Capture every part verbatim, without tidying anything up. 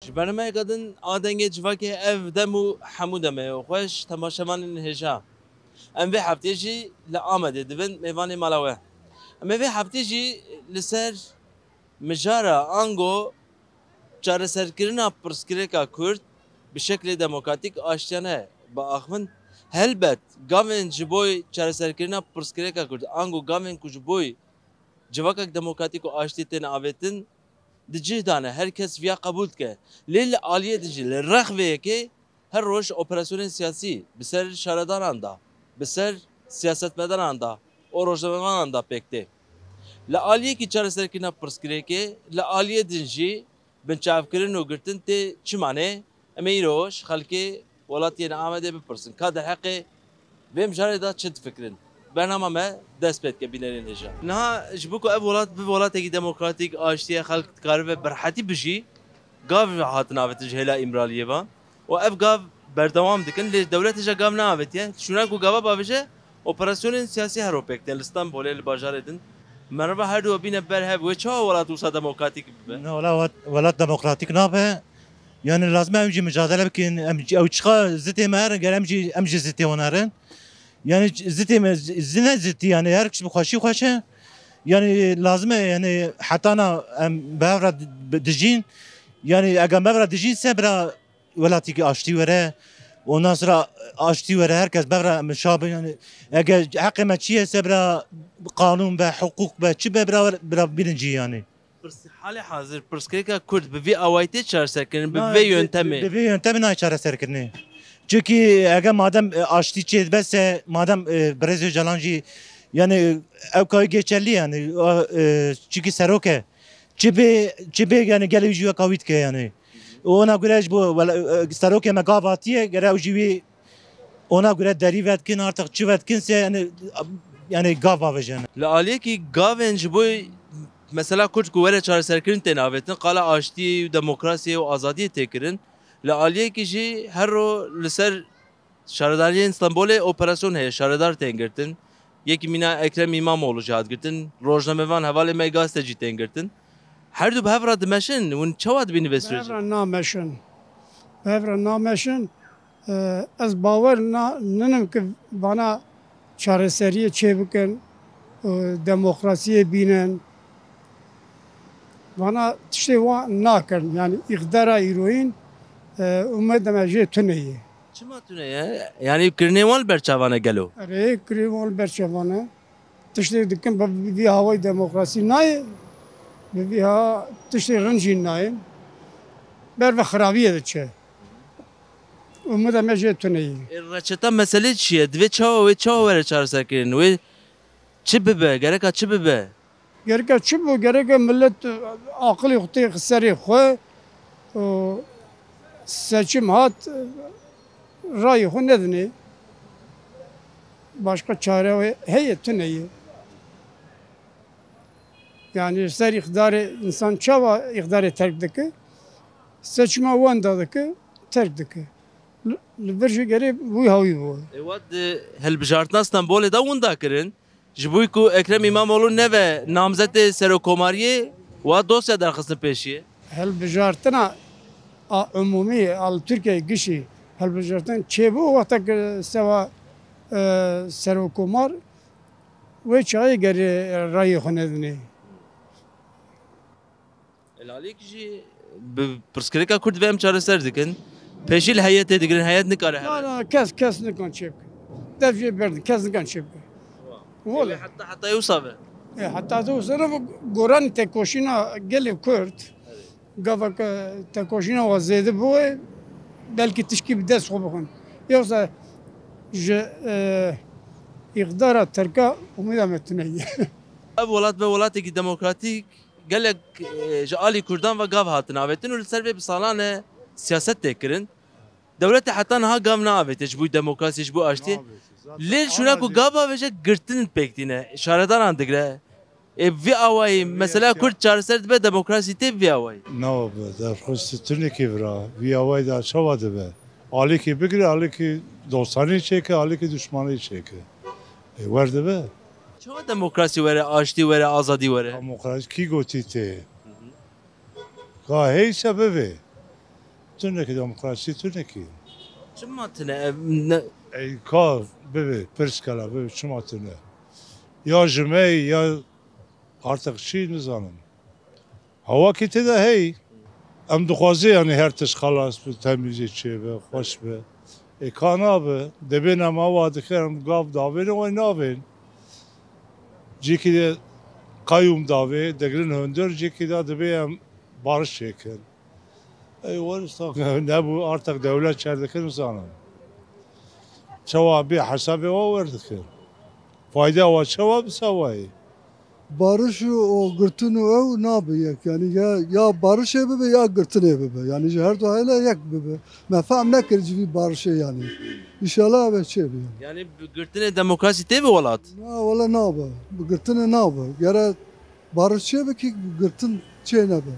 Ji bernameya din a Dengê Civakê ev dem û hemû demê xweş temaşevanên hêja. Em vê heftê jî li Amedê dibin mêvanê mala we. Em ê vê heftê jî li ser mijara ango çareserkirina pirsgirêka Kurd bi şeklê demokratîk aştiyane biaxivin. Helbet gavên ji bo çareserkirina pirsgirêka Kurd ango gavên ku ji bo civakek demokratîk û aştî tên avêtin, di cih de ne, her kes viya qebûl dike. Lê li aliyê din jî, li rex vê yekê her roj operasyonên siyasî bi ser şaredaran de, bi ser siyasetmedaran de û rojnamevanan de pêk tê. Li aliyekî çareserkirina pirsgirêkê, li aliyê din jî binçavkirin û girtin tê çima ne? Em ê îro ji xelkê welatiyên Amedê bipirsin. Ka derheqê vê mijarê de çi difikirin? Bernama me dest pê dike bînerên hêja. Niha ji bo ku ev welat bibe welatekî demokratîk, aştî ye, xelk dikaribe bi rehetî bijî, gav hatin avêtin ji hêla Îmraliyê ve û ev gav berdewam dikin, lê dewlet hêja gav neavêtiye. Şûna ku gava bavêje, operasyonên siyasî her ro pêk tên li Stenbolê, li bajarê din. Meriva her du bîne ber hev, wê çawa welat wisa demokratîk bibe? Ne, wela welat, welat demokratîk nabe. Yani lazim e em jî mücadele bikin. Em, ew çiqa zitê me herin, ger em jî, em jî zitê wan herin. Yani zitê me, zine zitî yani her kişi bi xweşî xweş e. Yani lazim e yani hetana em bi hev re di-, dijîn. Yani eger em bi hev re dijîn se bira welatîkî aştî were. Ondan sonra aştî were, herkes bi hev re mişa bin. Yani eger heqê me çi ye se bira qanûn be, hiqûq be, çi be bira, bira bînin cî yani. Pirs-, halê hazir pirsgirêka Kurd bi vî awayî tê çareserkirin, bi Na, vê bi, yöntemê? Bi vê yöntemê nayê çareserkirinê. Çunkî eger madem, e, aştî çêdibe se, madem, e, Birêz Ocalan jî, yani, ew kayî geçerli yani, a, e, çunkî serok e. Çi bê, çi bê yani gelê wî jî weka wî dike yani. Û ona göre ji bo wela-, e, serokê me gav hatiye, gere ew jî wî Ona göre derî vedikin, artık çi vedikin se yani, yani gav avêjin. Li aliyekî gavên ji bo mesela Kurd ku were çareserkirin tên avêtin, qala aştiyê û demokrasiyê û azadiyê tê kirin. Li aliyekî jî her ro li ser şaredariyên Stenbolê operasyon heye, şaredar tên girtin. Yekî mîna Ekrem Îmamoğlu jî hat girtin. Rojnamevan hevalê me Gazete jî tên girtin. Her du bi hev re dimeşin. Hûn çawa dibînin vê Bi hev sürecê? Re nameşin. Bi hev re nameşin. Ee, ez bawer na-, ninim ki vana çareseriyê çêbikin, e, demokrasiyê bînin. Vana tiştê wan nakin. Yani îqdara îroyîn, e, umêda me jê tune ye. Çima tune ye? Yani kirinê wan li ber çavan e gelo? Erê, kirinê wan li ber çavan e. Tiştê dikin bi vî hawayî demokrasî nayê. Bi vî ha tiştê rind jî nayê. Ber ve xirabiyê diçe. Umêda me jê tune ye. E, reçeta meselê çi ye? Divê çawa wê çawa were çareserkirin? Wê çi bibe? Gereka çi bibe? Gereka çi bû? Gereka millet, e, aqilê xwe têxe serê xwe û seçim hat, e, rayê xwe nedinê. Başka çare wê heye, tune ye. Yani ser îqdarê însan çawa îqdarê terk dike? Seçima wenda dike, terk dike. Li, li vir jî gerê wî hawî bû. E, wat di hilbijartina Stenbolê de winda kirin. Ji bo ku Ekrem Îmamoğlu neve namzetê serokomariyê, wa dosya derxistin pêşiyê. Hilbijartina a umûmî a li Tirkiyeyê gişî hilbijartin çêbû wexta ku sewa, e, serokomar wê çaxê gerê rayê xwe nedinê. Li aliyekî jî bi pirsgirêka Kurd ve em çareser dikin. Pêşî li heyetê digirin, heyet nikare Na, here. Na, kes, kes nikan çê bike. Dev jê berdin, kes nikan çê bike. Wele. Heta, heta wisa be. E, heta wisa ne bu goranî tekoşîna gelê Kurd. Gava ke tekoşîna wa zêde bûye, belkî tişkî bi dest xwe bixin. Yoksa ji, e, îqdara Tirka umêda me tune ye. Ev welat be welatekî demokratîk, gelek, e, ji alî Kurdan ve gav hatin avêtin û li ser vê bi salan e siyaset tê kirin. Dewletê heta niha gav neavêtiye ji bo demokrasiyê, ji bo aştiyê. Neavêtiye. Zaten Lê şûna ku gav avêje girtin pêk tîne, şaredaran digire. Ê, vî awayî, mesela Kurd çareser dibe, demokrasî tê bi vî awayî? Na be, derxist tunekî vira, vî awayî da çawa dibe? Alîkî bigire, alîkî dostanî çêke, alîkî duşmanî çêke. Ê, wer dibe? Çawa demokrasî were, aştî were, azadî were? Demokrasî kî gotî tê? Ka heyse bibe. Tune ki demokrasî tune ki. Çima tune? Ev ne- Ey ka bibe, pirs kela bibe, çima tune? Ya ji me ya artık çi nizanim. Hawa ki tê de hey. Em dixwaze yani her tişt xelas bi, temîzî çêbe, xweş be. Ê ka nabe, dibê nema wa dikirin, gav davêne, way navên. Cîkî de qayûm davê, digrin hundir, cîkî de dibê em bariş çêkin. Ey weristan nebû, artık dewlet çer dikir, nizanim. Çawa bê hesabê wa wer dikir. Fayda wa çawa bi sawayê? Barış û o girtin û ew nabe yek. Yani ya, ya barişê bibe ya girtinê bibe. Yani ji her du hêle yek bibe. Me fehm nekir ji vî barişê yani. Înşallah ev çê bibe. Yani bi girtinê demokrasî tê bi welat? Na, wele nabe. Bi girtinê nabe. Gere barış çê be ki girtin çê nebe.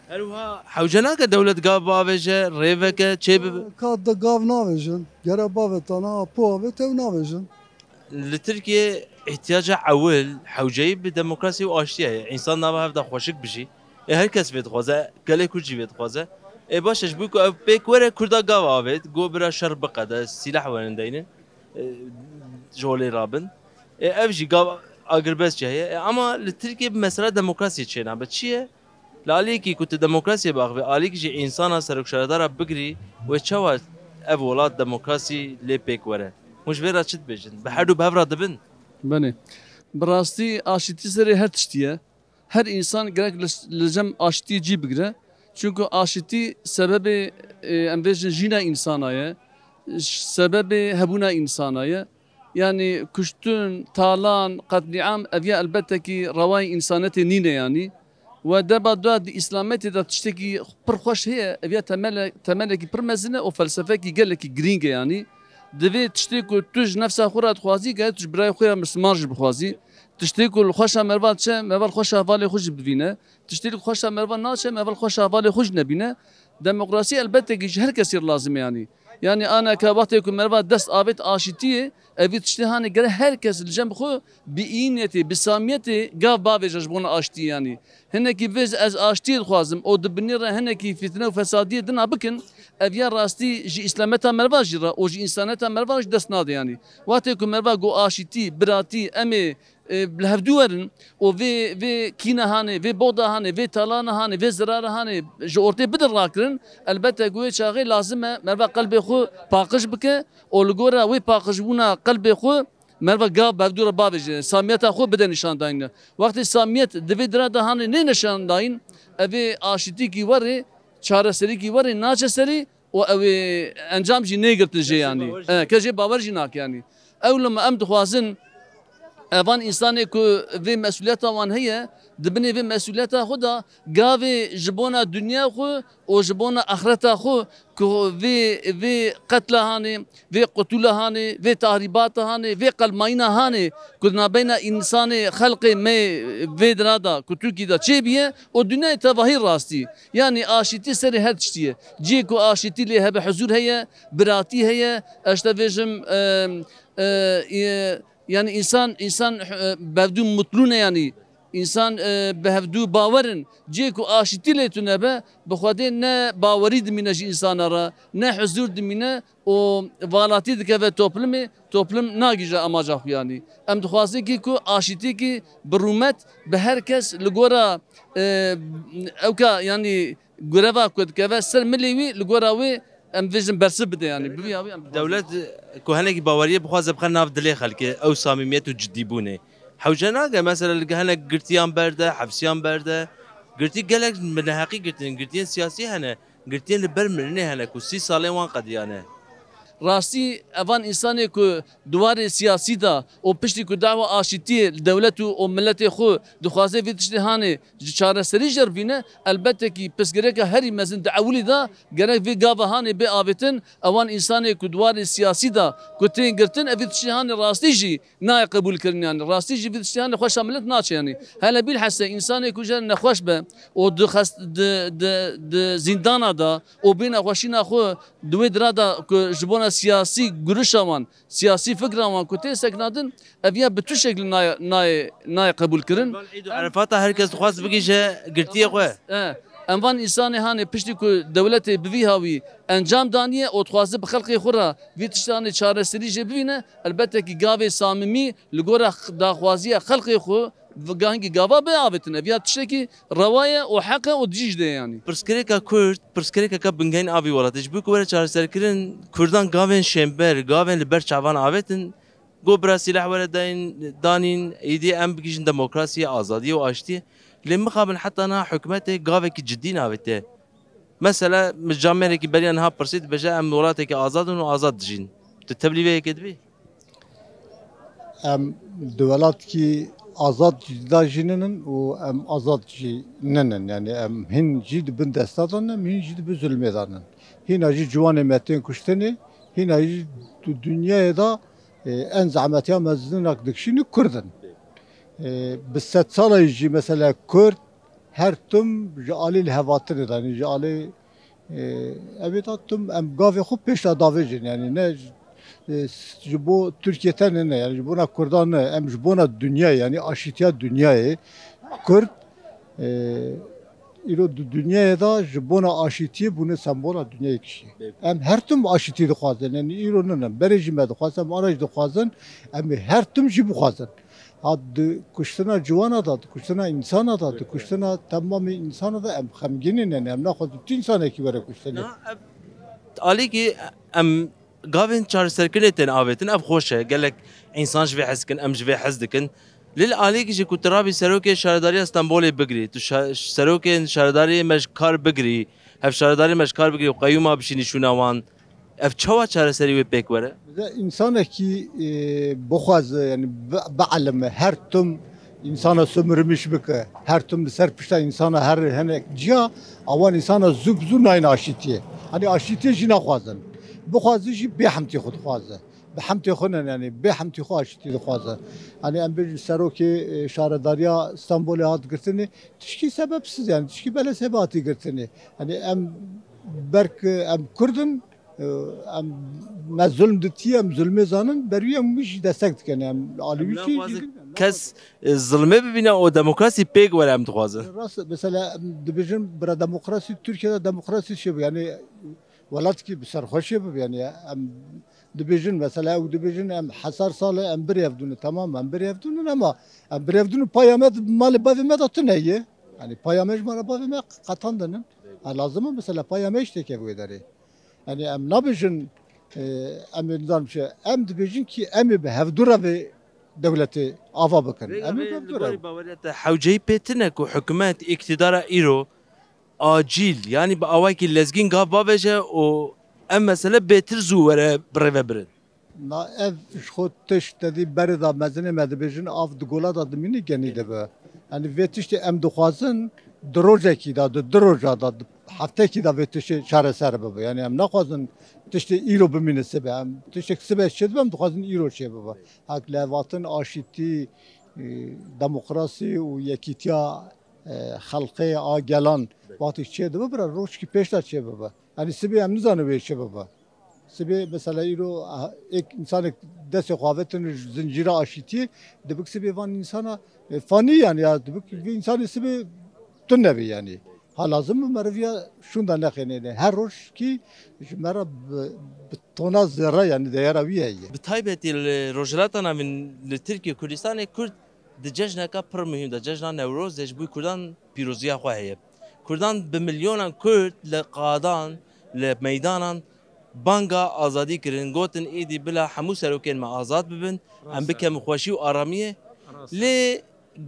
Her wiha hewce nake dewlet gav bavêje, rê veke, çê bibe? Ka de gav navêjin. Gere bavêtana, po avêt ew navêjin. Li Tirkiyê îhtiyaca ewil, hewceyî bi demokrasî û aştiyê ye. Însan nava hev de xweşik bijî. Ê her kes vê dixwaze, gelê Kurd jî vê dixwaze. Ê baş e, ji bo ku ev pêk were, Kurda gav avêt, got bira şer biqede, sîleh werin deynin. E, ji holê rabin. E, ev jî gav agirbest jî heye. E, ama li Tirkiyê bi mesela demokrasiyê çênabe. Çi ye? Li aliyekî ku tu demokrasiyê biaxivî, aliyekî jî însana serokşaredara bigirî, wê çawa ev welat demokrasî lê pêk were? Hûn ji vê re çi dibêjin? Bi her du bi hev re dibin? Belê. Bi rastî aşîtî serê her tiştî ye. Her însan gerek li, li cem aşitî cî bigire. Çunku aşitî sebebê, e, em bêjin jîna însana ye, sebebê hebûna însana ye. Yanî kuştin, talan, qetlîam, ev ya elbette kî rewayê însanetê nîne yanî. We deba dua di îslametê de tiştekî pir xweş heye, ev ya temele-, temelekî pir mezin e û felsefekî gelekî girîng e yanî. Divê tiştê ku tu ji nefsa xwe re dixwazî, gere tu ji birayê xwe ya misliman jî bixwazî. Tiştê ku li xweşa merva diçe, merva li xweşa hevalê xwe jî bivîne. Tiştê ku xweşa merva naçe, merva li xweşa hevalê xwe jî nebîne. Demokrasî elbette ki ji her kesî re lazim e yanî. Yanî aneke wextê ku merva dest avêt aşîtiyê, evî tiştê hanê gere her kes li cem xwe bi îniyetê, bi samiyetê gav bavêje ji bona aştiyê yanî. Hinekî bivêje ez aştiyê dixwazim û di binê re hinekî fîtne û fesadiyê dina bikin, ev ya rastî ji îslameta merva jî re û ji însaneta merva jî dest nade yanî. Wextê ku merva got aşîtî, biratî, em ê, e, li hevdû werin û vê, vê kîna hanê, vê boda hanê, vê talana hanê, vê zirara hanê ji ortê bidin rakirin, elbette ku wê çaxê lazim e merva qelbê xwe paqij bike û li gora wê paqijbûna qelbê xwe merva gav bi hevdû re bavêje, samiyeta xwe bide nîşandayîn. Wextê samiyet di vê dira de hanê nê nîşandayîn, evê aşîtîkî werê, çareserîkî werê naçe serî û ew ê encam jî nêgirtin jê yanî. Bawer jî E, ke jê bawer jî nake yanî. Ew lima em dixwazin, evan însanê ku vê mesuliyeta wan heye, di binê vê mesuliyeta xwe de gavê ji bona dinya xwe û ji bona axireta xwe ku vê, vê qetla hanê, vê qutûla hanê, vê tahrîbata hanê, vê qelmayîna hanê ku di navbeyna însanê xelqê me vê dira de ku Tirkî de çêbûye û dinyayê tevahî rastî. Yanî aşîtî serê her tiştî ye. Cihê ku aşîtî lê hebe huzûr heye, biratî heye, ez te vêjim, e, e, e, yanî însan, însan, e, bevdû mutlû ne yanî. Însan, e, bi hevdû bawer in. Cihê ku aşîtî lê tune be, bi Xwedê ne bawerî dimîne ji însana re, ne huzûr dimîne û valatî dikeve toplumê, toplum nagihîje amaca xwe yanî. Em dixwazin kî ku aşîtîkî bi rûmet bi her kes li gora, e, ewka yanî gureva ku dikeve ser milê wî, li gora wê em vêjin bersiv bide yanî. Bi vî awî em dixwazin. Dewlet ku hinekî baweriyê bixwaze bixe nav dilê xelkê, ew samîmiyet û cidîbûnê. Hewce nake, mesela li hinek girtiyan berde, hepsiyan berde. Girtî gelek bi neheqî girtin, girtiyên siyasî hene, girtiyên li ber mirinê hene ku sî salên wan qediyane. Rastî evan însanê ku di warê siyasî de û piştî ku dawa aşîtiyê li dewlet û, û miletê xwe dixwaze vê tiştê hanê ji çareserî jî re bîne, elbette kî pirsgirêka herî mezin di ewilî de gerek vê gava hanê bê avêtin, ewan însanê ku di warê siyasî de ku tên girtin, ev vê tiştê hanê rastî jî nayê qebûlkirin yanî. Rastî jî vê tiştê hanê xweşa milet naçe yanî. Hele bîlhese însanê ku jê re nexweş be û di xest-, di, di, di zîndana de û bê nexweşîna xwe di wê dira de ku ji bona siyasî gurişa wan, siyasî fikra wan ku tê sekinandin, ev ya bi tu şeklî nayê, nayê, nayê qebûlkirin. Îd û Erefata her kes dixwest bigihîje girtiyê xwe. E, Em van însanê hanê piştî ku dewletê bi vî hawî encam daniye û dixwaze bi xelkê xwe re vî tiştanê çareserî jê bivîne, elbette kî gavê samimî li gora daxwaziya xelkê xwe gahînkî gava biavêtin. Ev ya tiştekî rewa ye û heq e û dijî jî de ye yanî. Pirsgirêka Kurd, pirsgirêkeke bingehîn a vî welatê. Ji bo ku were çareserkirin, Kurdan gavên şênber, gavên li ber çavan avêtin, Got bira sîleh were dayîn, danîn, îdî em bigihîjin demokrasiyê, azadiyê û aştiyê. Lê mixabin heta niha hikûmetê gavekî cidî navêtiye. Mesela, min camêrekî beriya niha pirsî, dibêje, em welatekî azad in û azad dijîn. Tu tevlî vê yekê dibî? Em di welatkî azad jî de jî ninin û em azad jî ninin. Yani em hîn jî di bin desta de ne, em hîn jî di bin zulmê de nin. Hîna jî ciwanê me tên kuştinê, hîna jî di dinyayê de e, en zehmetiya mezin a dikişînin Kurd in. E, bi sedsala jî mesela Kurd her tim ji alî lihevhatinê de, yanî ji alî, e, evê de tim em gavê xwe pêş de davêjin, yanî ne ji, e, ji bo Tirkiye tenê ne, yanî ji bona Kurdan ne, em ji bona dinyayê, yanî aşîtiya dinyayê Kurd, e, îro di dinyayê de ji bona aşîtiyê bûne sembola dinyayê kişî. Belê. Em her tim aşîtî dixwazin. Yanî îro nine. Berê jî me dixwazin, em ara jî dixwazin. Em ê her tim jî bixwazin. Ha di kuştina ciwana de, di kuştina însana de, di kuştina temamê însana de em xemgîn in. Yanî em naxwazin tu însanekî were kuştinê. Na, ev alîkî em gavên çareserkirinê tên avêtin, ev xweş e. Gelek însan ji vê hez dikin, em ji vê hez dikin. Lê li alîkî jî ku tu rabî serokê şaredariya Stenbolê bigirî, tu şa-, serokên şaredariyê me ji kar bigirî, hevşaredarê me ji kar bigirî û qeyûma bişînî şûna wan, ev çawa çareserî wê pêk were? Bize însanekî, e, bixwaze, yani bi-, bielime, her tim însana sömürmüş bike, her tim li ser pişta însana her hinek ciya, awan însana zû bi zû nayên aşîtiyê. Hani aşîtiyê jî naxwazin. Bixwaze jî bê hemtê xwe dixwaze. Bi hemtê xwe ne, yani bê hemtê xwe aşîtî dixwaze. Hani em bêjin serokê, e, şaredariya Stenbolê hat girtinê, tişkî sebepsiz, yani tişkî bele sebep hatî girtinê. Hani em berk, em Kurd in, e, em me zulm ditiye, em zulmê zanin, ber wî em wî jî destek dikin, em alî wî jî. Kes, e, zulmê bibîne û demokrasî pêk were em dixwazin. Rast, mesela em dibêjin bira demokrasî, Tirkiye de demokrasî çêbû, yani welatkî bi serxweşê bibe, yani em dibêjin, mesela ew dibêjin em hezar sal e em birêvdûne, tamam em birêvdûnin ama em birêvdûnin paya me di malê bavê me de tune ye. Yani paya me ji mala bavê me qetan dinin. Ha, lazim e mesela paya me jî têkeve wê derê. Yani em nabêjin, e, em ê nizanim çi, em dibêjin kî em ê bi hevdû re vê dewletê ava bikin. Vê Em ê gavê bi hevdû li re. Gorî baweriya te hewceyî pê tune ku hikûmet, îktidara îro acîl, yanî bi awayekî lezgîn gav bavêje û ev mesele bêtir zû were birêvebirin. Na ev ji xwe tişt te dî berê de mezinê me dibêjin, av di gola de dimîne genî dibe. Yanî vê tiştê em dixwazin di rojekî de, di du roja de, di heftekî de vê tiştê çareser bibe. Yanî em naxwazin tiştê îro bimîne sibe. Em tiştek sibe çêdibe, em dixwazin îro çêbibe. Hek lihevhatin, aşîtî, e, demokrasî û yekîtiya, e, xelkê a gelan, wextê çêdibe, bira rojkî pêş de çêbibe. Yanî sibê em nizanin wê çi bibe. Sibê mesela îro, ah, êk însanek destê xwe avêtin ji zincîra aşîtiyê, dibik sibê van însana, e, fanî yani ya dibik vî însanê sibê tune bî yani. Ha lazim e meriv ya şûnda nexênê. Her roj kî ji me re bi, bi tona zêre yani değera wî heye. Bi taybetî li Rojhilata Navîn, li Tirkiye, Kurdistanê Kurd di cejneka pir muhîm de, cejna Newrozê, ji bo Kurdan pîroziya xwe heye. Kurdan bi milyonan Kurd li qadan, li meydanan banga azadî kirin, gotin, "Êdî bila hemû serokên me azad bibin, em Rast e. bikemin xweşî û aramiyê." Rast e. Lê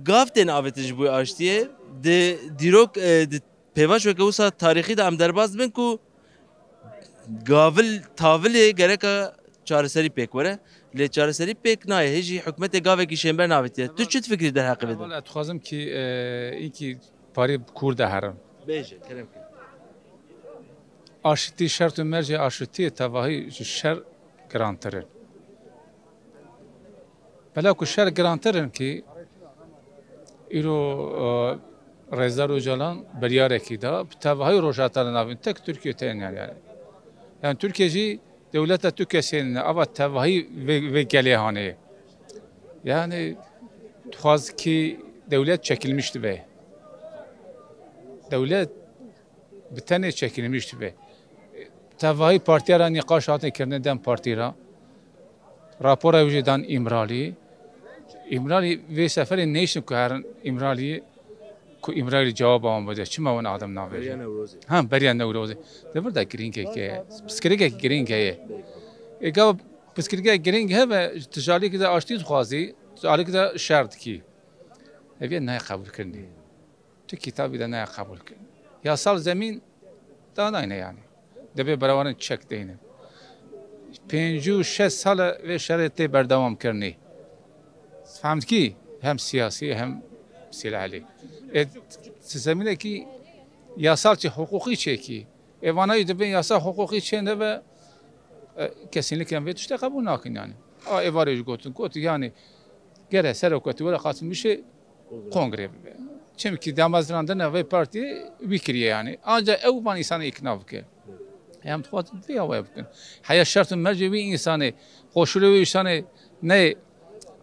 gav tên avêtin ji bo aştiyê, di dîrok, e, di pêvajoyeke wisa tarîxî de em derbas dibin ku gavil, tavilê gereka çareserî pêk were. Lê çareserî pêk nayê. Hê jî hikûmetê gavekî şênber navêtiye. Tu çi difikirî derheqê vê de? Wala, dixwazim kî, e, înkî parî bi kûr de herim. Bêje, kerem kir. Aşitî, şert û mercê aşitiyê tevahî ji şer girantir in. Bela ku şer girantir in kî îro, e, Rêzdar Ocalan biryarekî da, bi tevahî Rojhilata Navîn tek Tirkiye tên yani. Yani Tirkiye jî dewleta tu kesên ne, ava tevahî vê, vê gelê hanê. Yani dixwaz kî dewlet çekilmiş dibe. Dewlet Bi tenê çekilmiş dibe. Tevahî partiya re nîqaş hatin kirinê DEM Partî re. Rapora wî jî dan Îmralî. Îmralî vê seferê neyşin ku herin Îmralî, ku Îmralî cewaba wan bide. Çima wan adam navêje? Beriya Newrozê. Ha, beriya Newrozê. Di vir de girîngek heye. Pirsgirêkek girîng heye. Ê gava pirsgirêkek girîng hebe, tu ji alîkî de aştî dixwazî, tu ji alîkî de şer dikî. Ev yê nayê qebûlkirinê. Tu kitabî de nayê qebûlkirin. Yasal zemîn danayne yani. Dibê berewarin çek deynin. Pêncî û şeş sal e vê şerê tê berdewam kirinê. Fehm dikî? Hem siyasî hem silahli. E, zemînekî yasal çi, huquqî çêkî. Ê vana jî dibên yasa huquqî çê nebe, e, kesinlikle em vê tiştê qebûl nakin yani. A êvarê jî gotin, got yani gere serokatî were qatilmişê kongre bibe. Çimkî damezrandina vê partiyê wî kiriye yani. Anca ew van îsanê îkna bike. Em dixwazin vê awaya bikin. Heya şert û mercê wî însanê, koşulê wî însanê neyê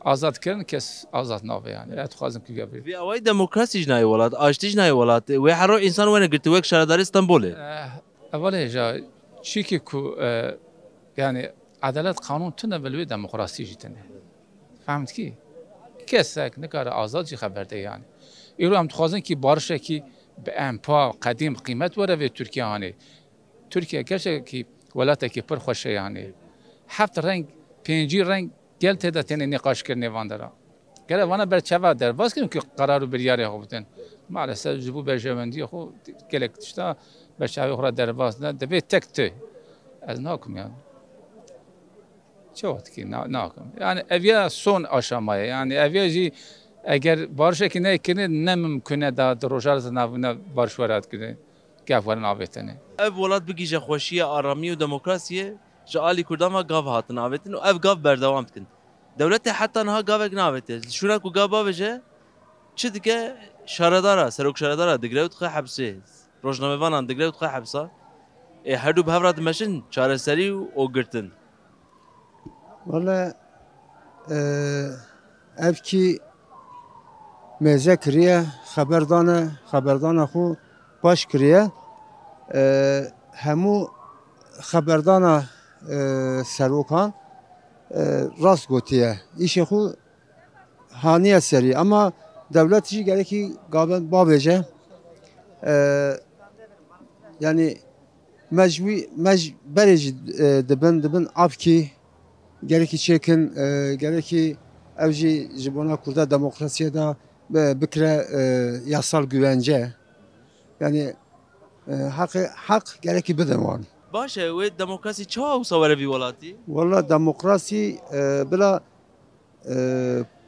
azad kirin, kes azad nabe yani. Ez dixwazim ku vê. Vê awayî demokrasî jî nayê welat, aştî jî nayê welat. Wê her roj însan wene girtin wek şaredarê Stenbolê. Eh, evalê ja çîkî ku, eh, yani edalet, qanûn tune ve li wê demokrasî jî tune. Fehm dikî? Kesek nikare azad jî xeber de yani. Îro em dixwazin kî barişekî bi empa, qedîm, qîmet were vê Tirkiye hanê. Tirkiye gerçekî welatekî pir xweş e yani. Heft reng, pêncî reng gel tê de têne nîqaşkirinê van dera. Gere vana berçava derbas kirin ku qerar û biryarê xwe bidin. Maalesef ji bo berjewendiyê xwe gelek tişta berçavê xwe re derbas ne. Divê tek tu. Ez nakim yani. Çawa dikî? Na-, nakim. Yani ev ya son aşama ye. Yani ev ya jî eger barişekî neyê kirinê ne mimkun e da di rojara navîna bariş were hatkirin. Gef werin avêtene. Ev welat bigihîje xweşiya, aramiyê û demokrasiyê ji alî Kurdan ve gav hatin avêtin û ev gav berdewam dikin. Dewletê heta niha gavek neavêtiye. Li şûna ku gav bavêje, çi dike? Şaredara, serok şaredara digre û dixe hepsê. Rojnamevanan digre û dixe hepsa. Ê her du bi hev re dimeşin çareserî û girtin. Wele, e, ev kî mêze kiriye, xeber dane, xeberdana xwe baş kiriye. E, hemû xeberdana, e, serokan, e, rast gotiye. Îşê xwe haniye serî. Ama dewlet jî gerekî gaven bavêje. E, yani me ji wî, me ji berê jî, e, dibin, dibin avkî gerekî çêkin, e, gerekî ew jî ji bona Kurda demokrasiye de bi-, bikire, e, yasal güvence. Yani, e, heqê, heq gerekî bidin wan. Baş e, wê demokrasî çawa wisa were vî welatî? Wala demokrasî, e, bila e,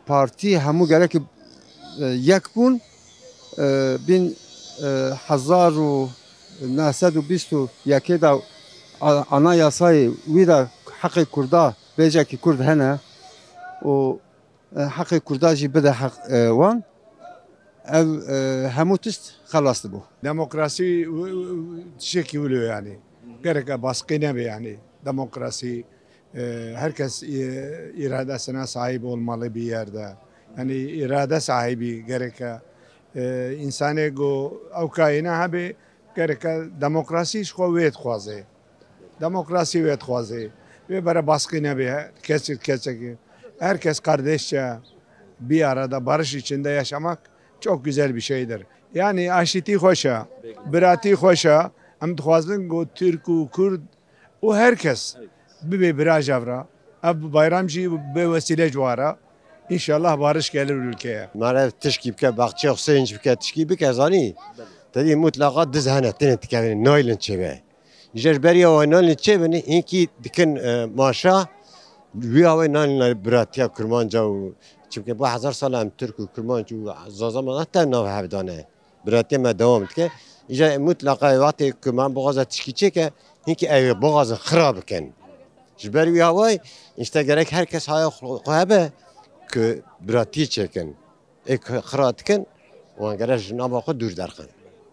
partî hemû gerekî, e, yek bûn. E, bin, e, hezar û neh sed û bîst û yekê de a-, anayasayê wî de heqê Kurda, bêjekî Kurd hene û, e, heqê Kurda jî bide heq, e, wan. Ev, e, hemû tişt xelas dibû. Demokrasî w-, w-, w-, tiştekî wilo yani. Gereke baskı nebe yani. Demokrasî, e, herkes, e, iradesine sahip olmalı bir yerde. Yani irade sahibi gereke, e, insanê ku ew kayîna hebe gereke demokrasî ji xwe wê dixwaze. Demokrasî wê dixwaze. Wê bere baskı nebe, he, kes, kesekî. Herkes kardeşçe bir arada barış içinde yaşamak çok güzel bir şeydir. Yani aşitî xweş e, biratî xweş e. Em dixwazin ku Tirk û Kurd û her kes bibe bira ji hev re. Ev bayram jî bê wesîle ji wan re. İnşallah barış gelir ülkeye. Mare tişkî bike, baxçeya xwe sevinç bike, tişkî bike, zanî. Tedî mutlaqa diz hene, têne dikevin, naylin çêbe. Ji beriya wan naylin çêbin, hinkî dikin, e, maşa, wî awê naylin biratiya Kurmanca û, çimkî bu hezar sal em Tirk û Kurmanc û Zaza me heta nav hev dane. Biratiya me dewam dike. Îja mutlaqa wextê ku me bixwaze tişkî çêke, hinkî ew ê bixwazin xira bikin. Ji ber wî awayî, işte gerek her kes haya xwe, xwe hebe ku biratî çêkin. Ê ku xira dikin, wan gerek ji nava xwe dûr derxin.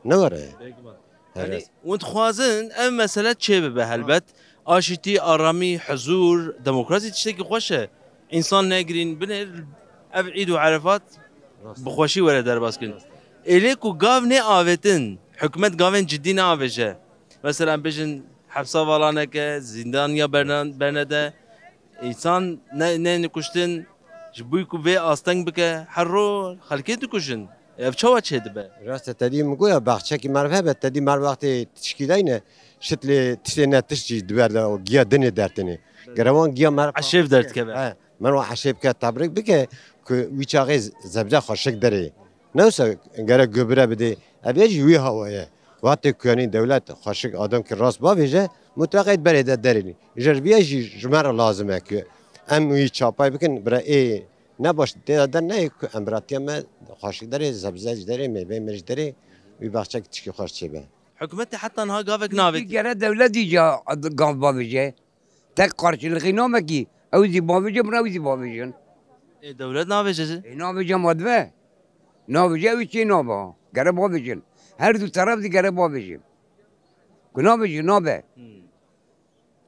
Ne were? Bêguman. Here. Yanî, hûn dixwazin ev mesele çê bibe helbet. Aşîtî, aramî, huzûr, demokrasî tiştekî xweş e. Însan negirîn binêr, ev Îd û Erefat bi xweşî were derbas kirin. Êlê ku gav nê avêtin, Hikûmet gavên cidî neavêje. Mesela em bêjin hepsa vala neke, zîndaniya berna-, bernede, însan ne, neyne kuştin, ji bo ku vê asteng bike, her roj xelkê dikujin. Ev çawa çêdibe? Rast e, te dî min goya baxçekî merv hebe, te dî merv wextê tişkî dayne, şitlê tiştê ne tişt jî dibe le û giya dinê dertinê. Gere wan giya merv Eşêv derdikeve. He, merv wan eşêv bike, tebrik bike ku wî çaxê zebde xweşik derê. Ne wisa gerek gobire bidê. Ev ya jî wî hawa ye. Wextê ku yanî dewlet xweşik adam ki rast bavêje, mutlaqê berê de derê. Ji vî ya jî ji me re lazim e ku em wî çapay bikin, bira ê ne baş tê de der neyê ku em biratiya me xweşik derê, sebze ji derê, meyveyê me ji derê, wî baxçek tişkî xweş çêbe. Hikûmetê heta niha gavek navêtiye. Gere dewletî ca gav bavêje. Tek qarşılığı name ki. Ew zî bavêje, bira ew zî bavêjin. Ê, dewlet navêje jî? Ê, navêje ma dibe. Navêje ew çê nabe. Gere bavêjin. Her du taraf zî gere bavêjin. Ku nabêjin, nabe. Hmm.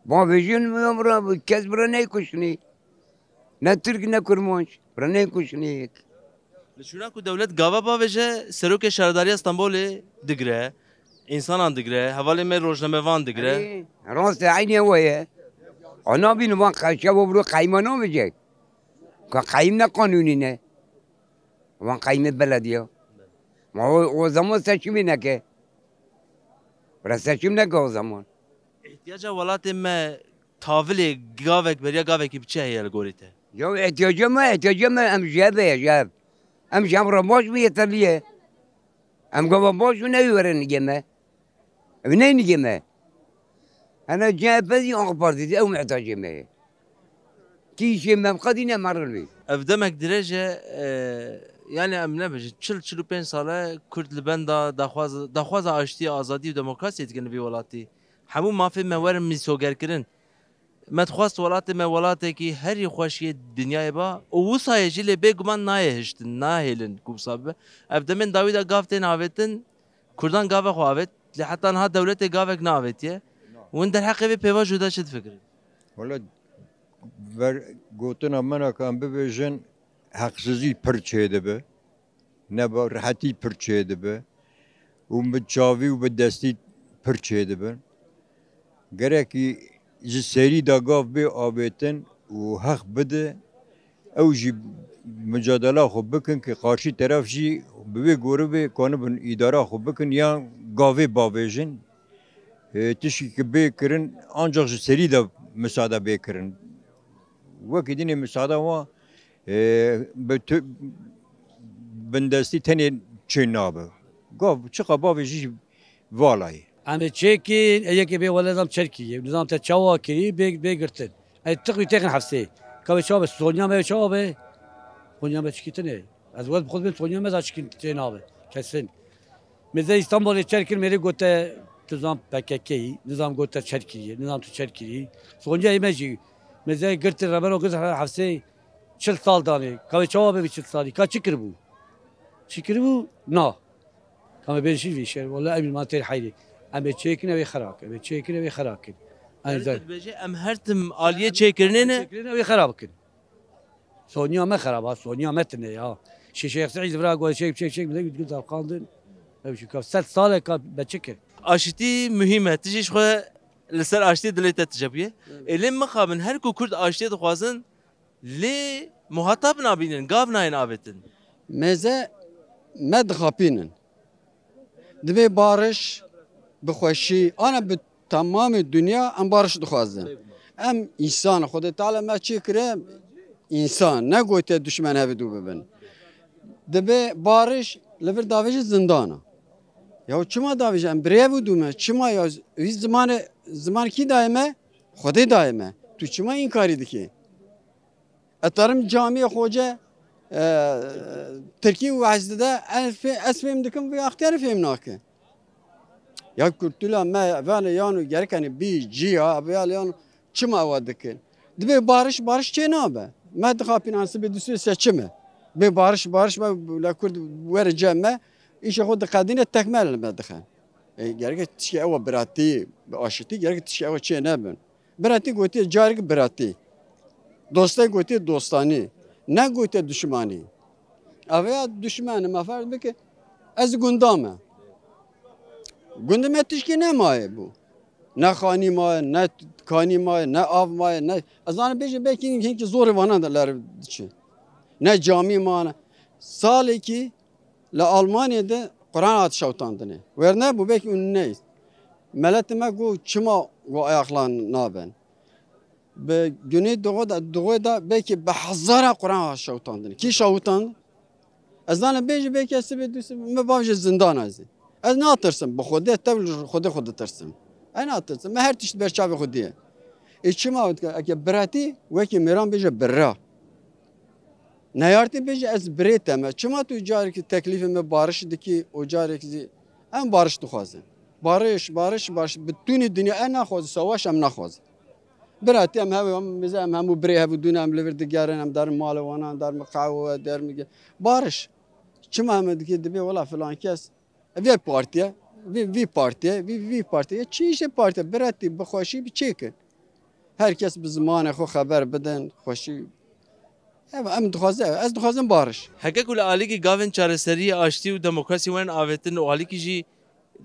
Bavêjin, bira, kes bira neyê kuştinî. Ne Tirk ne Kurmanc. Bira neyê kuştinî. Li şûna ku dewlet gava bavêje, serokê şaredariya Stenbolê digire, însanan digire, hevalê me rojnamevan digire. Erê, rast e, eynî ew ye. A nabînin van qeşe bo biro qeyma nabêje. Ka qeyim ne qanûnî ne. Van qeyimê belediye. Ma o, o zaman seçimê neke. Bira seçim neke o zaman. Îhtiyaca welatê me tavilê gavek, beriya gavekî bi çi heye li gorî te? Ya îhtiyaca me, îhtiyaca me em ji hev e, ji hev. Em ji hev re baş bû yeterlî ye. Em gava baş bû newî were nigê me. Ew neyê nigê me. Hene C H P zî, A K Parti zî, ew mihtacê me ye. Kî îşê me bi qedî ne meril bî. Ev demek dirêj e, e, yani em nebêjin, çil, çil û pênc sal e Kurd li benda daxwaz-, daxwaza aştiyê, azadî û demokrasiyê dikin li vî welatî. Hemû mafê me werin mîsogerkirin. Me dixwest welatê me welatekî herî xweş yê dinyayê ba û wisa ye jî lê bêguman nayê hiştin, nahêlin ku wisa bibe. Ev demên dawî de gav tên avêtin, Kurdan gava xwe avêt, lê heta niha dewletê gavek neavêtiye. Hûn derheqê vê pêvajoyê de çi difikirin? Wele ber gotina min e ka em bibêjin heqsizî pir çêdibe. Neba rehetî pir çêdibe û bi çavî û bi destî pir çêdibe. Gerekî ji serî de gav bê avêtin û heq bide, ew jî micadela xwe bikin ki qarşî teref jî bi wê gorî bê kanibin îdara xwe bikin yan gavê bavêjin. E, tişkî ki bê kirin ancak ji serî de misade bê kirin. Wekî dinê misade wan, e, bi tu-, bindestî tenê çê nabe. Gav çiqa bavê jî vala ye. Em ê çêkin, ê yekê bê wele nizam çer kiriye. Nizam te çawa kirî, bê, bê girtin. Ê tiq wî têxin hefsê. Ka wê çawa be, Sonya me wê çawa be? Sonya me çikî tine. Ez wet bi xwe dibêm Sonya me za çikî tê nabe. Kesin. Mêze Îstanbulê çer kir, mêrê gote tu zam P K K yî, nizam gote çer kiriye, nizam tu çer kirî. Sonya ê me jî, mêze girtin rebero girt hefsê çil sal danê. Ka wê çawa be vî çil salî? Ka çi kiribû? Çi kiribû? Na. Ka me bên şî vî şer. Wele em îman têr heyrê. Em ê çêkin, ew ê xera kin. Em ê çêkin, ew ê xera kin. Em Dibêje em her tim aliyê çêkirinê ne. Çêkirinê ew ê xera bikin. Sonya me xerab ha, sonya me tine ya. Şêşe Yexsî Îz vira gote çek, çek, çek, bi de gül davqandin. Ew jî ka sed sal e ka be çi kir? Aşitî muhîm e. Tu jî ji xwe li ser aştiyê dilê te tije bûye. Evet. Ê lê mixabin her ku Kurd aştiyê dixwazin, lê muhatab nabînin, gav nayên avêtin. Mêze me dixapînin. Dibê bariş bi xweşî, ana bi temamê dinya em bariş dixwazin. Em însan, Xwedê Teala me çê kire însan, ne gote duşmen hev dû bibin. Dibê bariş li vir davêje zindana. Ya çima davêje em birêv û dû me? Çima ya wî zimanê, ziman kî dayê me? Xwedê dayê me. Tu çima înkarî dikî? Eterim camiyê xoce, e, Tirkî û ez dide, ez fê-, ez fêm dikim, vê extiyarê fêm nake. Ya kultûra me, vane yano gerek hani bî cî ya, vê yano çima ewa dikin? Dibê bariş, bariş çê nabe. Me dixapîn an sibê dusê seçim e. Bê bariş, bariş me, la Kurd were cem me, îşe xwe diqedîne tekmel me dixin. E, gerek tişkî ewa biratî, bi aşitî, gerek tişkî ewa çê nebin. Biratî gotiye carek biratî. Dostê gotiye dostanî. Ne gotiye duşmanî. Ev ya duşmen e, me ferz bike, ez gunda me. Gundê me tişkî nemaye bû. Ne xanî maye, ne kanî maye, ne av maye, ne, ez zanim bêje belkî hinkî zorê vanan de ler diçe. Ne camî mane. Salekî li Almanyê de Quran hat şewtandinê. Wer nebû, belkî hûn neyî. Meletê me got, çima got ayaklan naben? Bi günê doğu da, doğu da belkî bi hezara Quran hat şewtandinê. Kî şewtand? Ez zanim bêje belkî ez sibê dû sibê min bavêje zindana ez ê. Ez natirsim, bi Xwedê tev li Xwedê xwe ditirsim. Ez natirsim. Min her tişt ber çavê xwe diye. Ê çima dike? Eke biratî wekî mêran bêje birra. Neyartî bêje ez birê te me. Çima tu carekî teklîfê me bariş dikî û carek zî em bariş dixwazin. Bariş, bariş, bariş. Bi tûnî dinya em naxwazin, savaş em naxwazin. Biratî em hevê, em, em hemû birê hevû dûne, em li vir digerin, em derin malê wana, em derin qehwe, derin ge-, bariş. Çima em dikê dibê wela filan kes, vê partiye, vî, vî partiye, vî, vî partiye. Çi îşê partiye? Biratî bi xweşî bi çêkin. Her kes bi zimanê xwe xeber bidin, xweşî. Ev, em dixwaze, ez dixwazim bariş. Heke ku li alîkî gavên çareseriyê, aştî û demokrasî werin avêtin û alîkî jî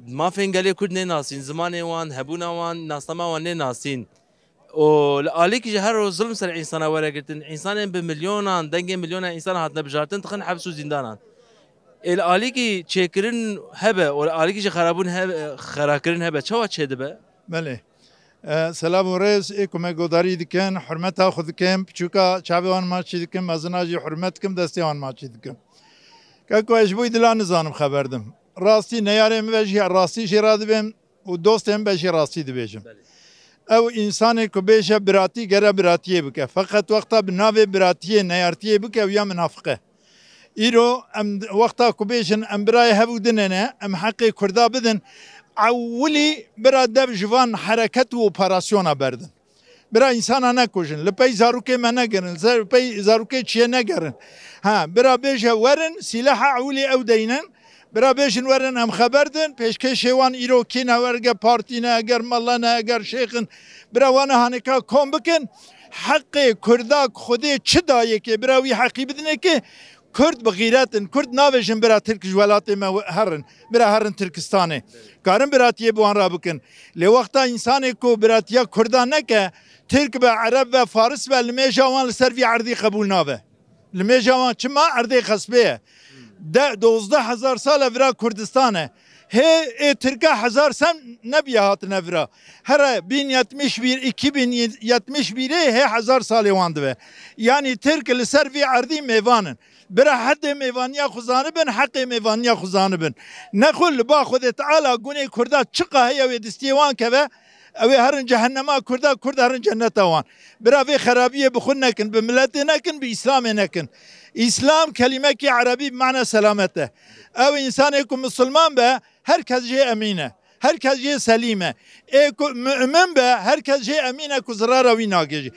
mafên gelê Kurd nênasîn, zimanê wan, hebûna wan, nasnama wan nênasîn. Û li alîkî jî her roj zilm ser însana were girtin. Însanên bi milyonan, dengê milyonan însan hatine bijartin, dixin heps û zîndanan. Ê li alîkî çêkirin hebe û li alîkî jî xerabûn hebe, xerakirin hebe, çawa çêdibe? Belê. E, selam û rêz, ê ku me godarî dikin, hurmeta xwe dikim, piçûka çavê wan maçî dikim, mezina jî hurmet dikim, destê wan maçî dikim. Keko ez ji bo dila nizanim xeber dim. Rastî neyarê min ve jî rastî jê re dibêm û dostê min ve jî rastî dibêjim. Belê. Ew însanê ku bêje biratî gere biratiyê bike. Feqet wexta bi navê biratiyê neyartiyê bike ew ya minafiq e. Îro em wexta ku bêjin em birayê hev û dinê ne, em heqê Kurda bidin, ewilî bira dev ji van hereket û operasyona berdin. Bira însana nekujin, li pey zarokê me negerin, li pey zarokê çiyê negerin. Ha, bira bêje werin, sîleha ewilî ew deynin, bira bêjin werin em xeber din, pêşkêşê wan îro kî ne, werge partî ne, eger mele ne, eger şêx in, bira wana hanêka kom bikin, heqê Kurda ku Xwedê çi dayê kê, bira wî heqî bidinê kê, Kurd bi xîret in. Kurd navêjin bira Tirk ji welatê me herin. Bira herin Tirkistanê. Karin biratiyê bi wan re bikin. Lê wexta însanê ku biratiya Kurda neke, Tirk be, Ereb be, Faris be, limêja wan li ser vî erdî qebûl nabe. Limêja wan çima? Erdê xespê ye. De, dozdeh hezar sal e vira Kurdistan e. Hê ê Tirka hezar sem nebiye hatine vira. Here bin yetmiş bir, iki bin yetmiş birê hê hezar salê wan dibe. Yanî Tirk li ser vî erdî mêvan in. Bira hedê mêvaniya xwe zanibin, heqê mêvaniya xwe zanibin. Nexwe li ba Xwedê Teala gunê Kurda çiqa heye wê distiyê wan keve, ew ê herin cehennema Kurda, Kurd herin cenneta wan. Bira vê xerabiyê bi xwe nekin, bi miletê nekin, bi Îslamê nekin. Îslam kelîmekî erebî bi mana selamet e. Ew însanê ku misilman be, her kes jê emîn e. Her kes jê selîm e. Ê ku mu'min be, her kes jê emîn e ku zirara wî nagihîje.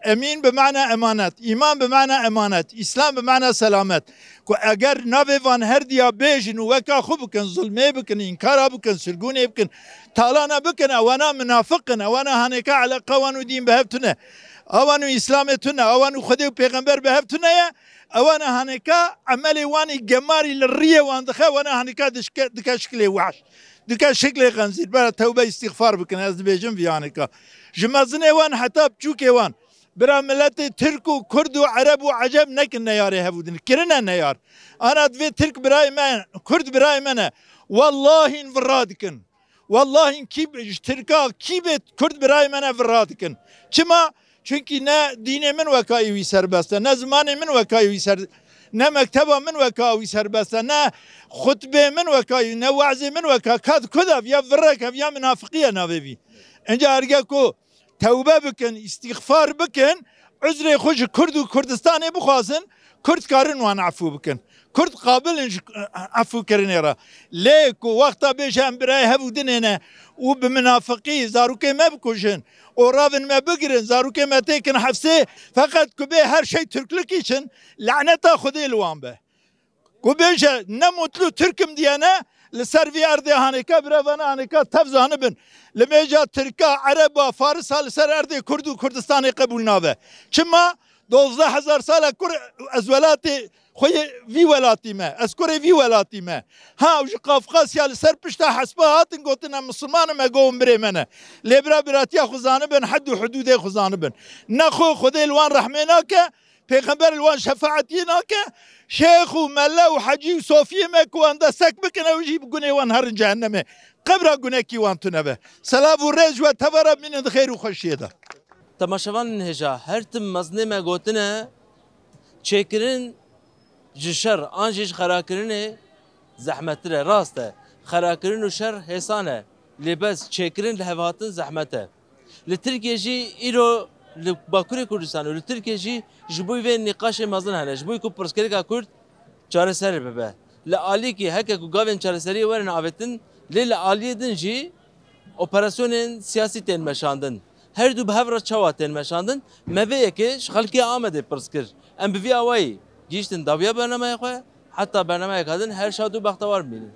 Emîn bi mana emanet, îman bi mana emanet, Îslam bi mana selamet. Ku eger navê van her diya bêjin û weka xwe bikin, zulmê bikin, înkara bikin, sirgûnê bikin, talana bikin, ewana minafiq in, ewana hanêka eleqa wan û dîn bi hev tune. Awan û Îslamê tune, awan û Xwedê û Pêxember bi hev tune ye, ewana hanêka emelê wanî gemarî li riyê wan dixe, wana hanêka dişke-, dike şiklê wehş. Dike şiklê xenzîr, bera tewbe îstîxfar bikin, ez dibêjim vî hanêka. Ji mezinê wan heta piçûkê wan. Bira miletê Tirk û Kurd û Ereb û Ecem nekin neyarê hev û din. Kirine neyar. Ana divê Tirk birayê me, Kurd birayê me ne. Wallahî in vira dikin. Wallahî in kî ji Tirka, kî bê Kurd birayê me ne vira dikin. Çima? Çunkî ne dînê min wekayî wî serbest e, ne zimanê min wekayî wî ser, ne mekteba min weka wî serbest e, ne xutbê min wekayî, ne we'zê min weka, ka di ku de viya virek e, viya minafiqî ye navê vî. Înca erge ku tewbe bikin, îstîxfar bikin, uzrê xwe ji Kurd û Kurdistanê bixwazin, Kurd karin wan efû bikin. Kurd qabil in ji efûkirinê re. Lê ku wexta bêje em birayê hev û dinê ne û bi minafiqî zarokê me bikujin û ravin me bigirin, zarokê me têkin hefsê, feqet ku bê her şey Türklük için, laneta Xwedê li wan be. Ku bêje ne mutlu Türk'üm diyene, li ser vî erdê hanêka birevana hanêka tev zanibin. Limêja Tirka, Ereba, Farisa li ser erdê Kurd û Kurdistanê qebûl nabe. Çima? Dozdeh hezar sal e kur ez welatê Xweyê vî welatî me, ez kurê vî welatî me. Ha, ew ji Qafqasya li ser pişta hespa hatin gotin, em misilman in, me got, hûn birê me ne. Lê bira biratiya xwe zanibin, hed û hudûdê xwe zanibin. Nexwe Xwedê li wan rehmê nake, Pêxember li wan şefaetiyê nake, şêx û mele û hecî û sofiyê me ku wan destek bikin, ew jî bi gunê wan herin cehennemê. Qebra gunekî wan tune be. Selav û rêz ji we tevera bimînin di xêr û xweşiyê de. Temaşevanên hêja, her tim mezinê me gotine, çêkirin ji şer an jî ji xerakirinê zehmettir e. Rast e, xerakirin û şer hêsan e, lê bes çêkirin, lihevhatin zehmet e. Li Tirkiyê jî îro, li Bakurê Kurdistanê û li Tirkiyê jî ji bo vê nîqaşê mezin hene, ji bo ku pirsgirêka Kurd çareser bibe. Li alîkî heke ku gavên çareseriyê werin avêtin, lê li aliyê din jî operasyonên siyasî tên meşandin. Her du bi hev re çawa tên meşandin? Me vê yekê ji xelkê Amedê pirs kir. Em bi vî awayî gihîştin dawiya bernameya xwe, heta bernameyeka din her şad û bextewar bimînin.